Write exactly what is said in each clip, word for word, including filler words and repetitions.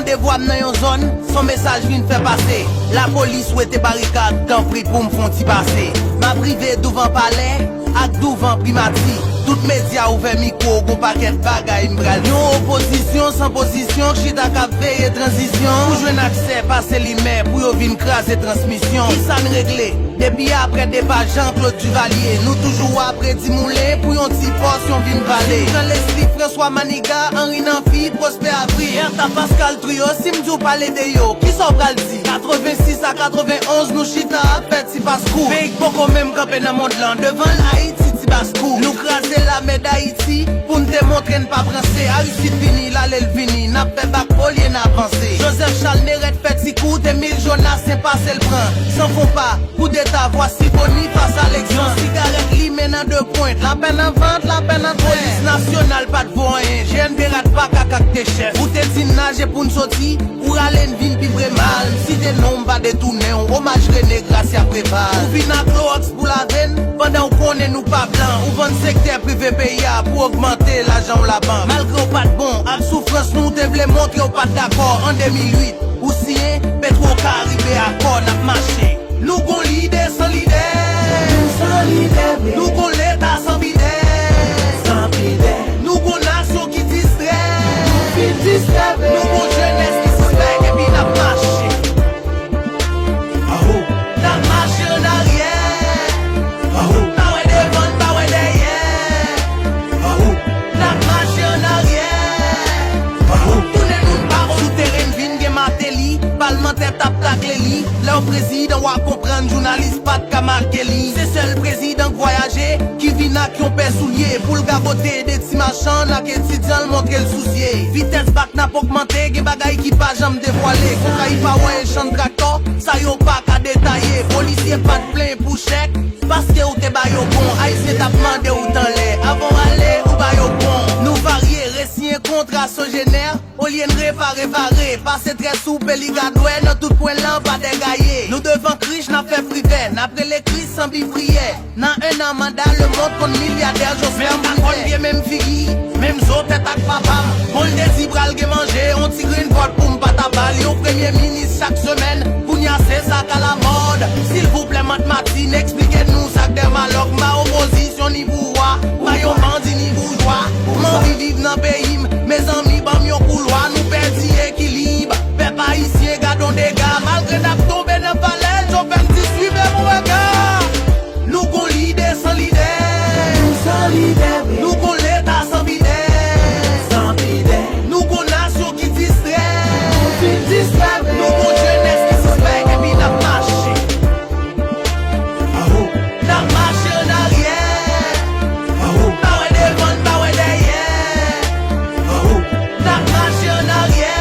Devwa m nan yon zòn, se yon mesaj vin fè pase. Lapolis wete barikad, tanpri pou m fè yon ti pase. M ap rive douvan palè ak douvan primati. Tout medya ouvè mikwo, gon pakèt bagay m pral di. Yon opozisyon san pozisyon, k chita k ap veye tranzisyon. Pou jwenn aksè, pase limè, pou yo vin kraze transmisyon. Kisa n regle? Depi apre depa Jean Claude Duvalier, nou toujou ap redi moulen pou yon ti pòsyon vin vale. Si m pran lespri François Manigat, Henri Namphy, Prosper Avril, Bertha Pascal Trio, si m di w pale de yo, kisa w pral di? Katrevensis a katrevenonz, nou chita ap fè ti paskou. Peyi k poko menm kanpe nan mond lan, devan l Ayiti ti baskou. Nou kraze lame Dayiti pou n te montre n p ap ranse. Aristide vini, l ale l vini, n ap fè bak olye n avanse. Joseph Charles Nerette fè ti kout, Emile Jonas se pase l pran. San fon pa, koudeta, vwasi Boniface Alexandre. Yon sigarèt limen nan de pwent, lapè nan vant, lapè nan tren. Polis nasyonal pa t vo anyen, G N B rat pa kaka k te chèf. Ou te di n naje pou n soti, ou rale n vin pi pre mal. M site non w, m pa detounen w, omaj René Gracia Préval. Ou vin ak klowòks pou lave n, pandan w konnen nou pa blan. Ou vann sektè prive peyi a pou ogmante lajan w labank. Malgre w pa t bon ak soufrans nou, w te vle montre w pa t dakò. An de mil uit, ou siyen Petwo Karibe akò, n ap mache. Nou gon lidè san lidè. Nou san lidè vre. Nou gon leta san pidè. San pidè. Nou gon nasyon ki distrè. Nou fin distrè vre. Nou gon jenès ki sispèk epi n ap mache. Aho. N ap mache ann aryè. Aho. Pa wè devan n, pa wè dèyè. Aho. N ap mache ann aryè. Aho. Tounen nou n pa bon. Sou teren n vin gen Martelly, palmantè t ap takle li. Lè w prezidan w a konprann, jounalis pa t ka make li. Se sèl prezidan k vwayaje ki vin ak yon pè soulye pou l gagote de ti machann ak etidyan l, montre l sousye. Vitès bak n ap ogmante, gen bagay ki pa janm devwale. Konpayi pa wè echanj traktò, sa yo pa ka detaye. Polisye pa t plen pou chèk, paske ou te ba yo bon. Ayisyen t ap mande w t anlè. Avan w ale, ou ba yo bon. Nou varye, resiyen kontra Sogener, olye n repare vare. Pase trè soupe li gadwè, nan tout kwen lan pa dègaye. Nou devan krich, n ap fè frivè, n ap rele kris san bi priyè. Nan en an manda, lemonn konn milyadè Joseph Privé. Menm kakòl pye, menm figi, menm zo tèt ak papa m. Bon, l te di pral gen manje, on ti grenn vòt pou m pa ta ba l yon premye minis chak semèn. Kounya se sa k alamòd. Silvouplè, Mant Martin, eksplike nou sa k Dermalòk. M pa opozisyon ni pouvwa, m pa yon bandi ni boujwa. M anvi viv nan peyi m, mezanmi, ban m yon koulwa. Nou pèdi ekilib, pèp ayisyen, gad on dega. Malgre n ap tonbe nan falèz, yo fè m di swive mon rega. Nou gon lidè san lidè. Nou san lidè vre. Nou gon leta san pidè. San pidè. Nou gon nasyon ki distrè. Nou fin distrè vre. Nou gon jenès ki sispèk epi n ap mache. Aho. N ap mache ann aryè. Aho. Pa wè devan n, pa wè dèyè. Aho. N ap mache ann aryè.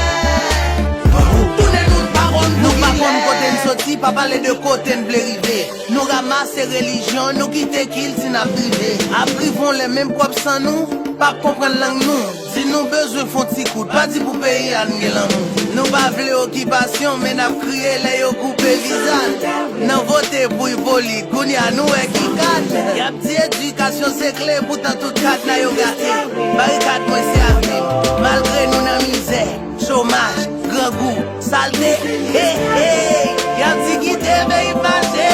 Aho. Tounen nou n pa konn. Nou pa konn kote n soti, pa pale de kote n vle rive. Nou ranmase relijyon, nou kite kilti n ap drive. Ap rive yon lè menm pwòp san nou p ap konprann lang nou. Di nou bezwen fè yon ti kout, pa di pou peyi a n gen lanmou. Nou pa vle okipasyon, men n ap kriye lè yo koupe viza n. Nan vote pou Ipolit, kounya nou wè ki kat. Y ap di edikasyon se kle, poutan tout kat la yo gate. Barikad mwen se avni m, malgre nou nan mizè. Chomaj, grangou, salte, hey, hey. Y ap di kite peyi m mache,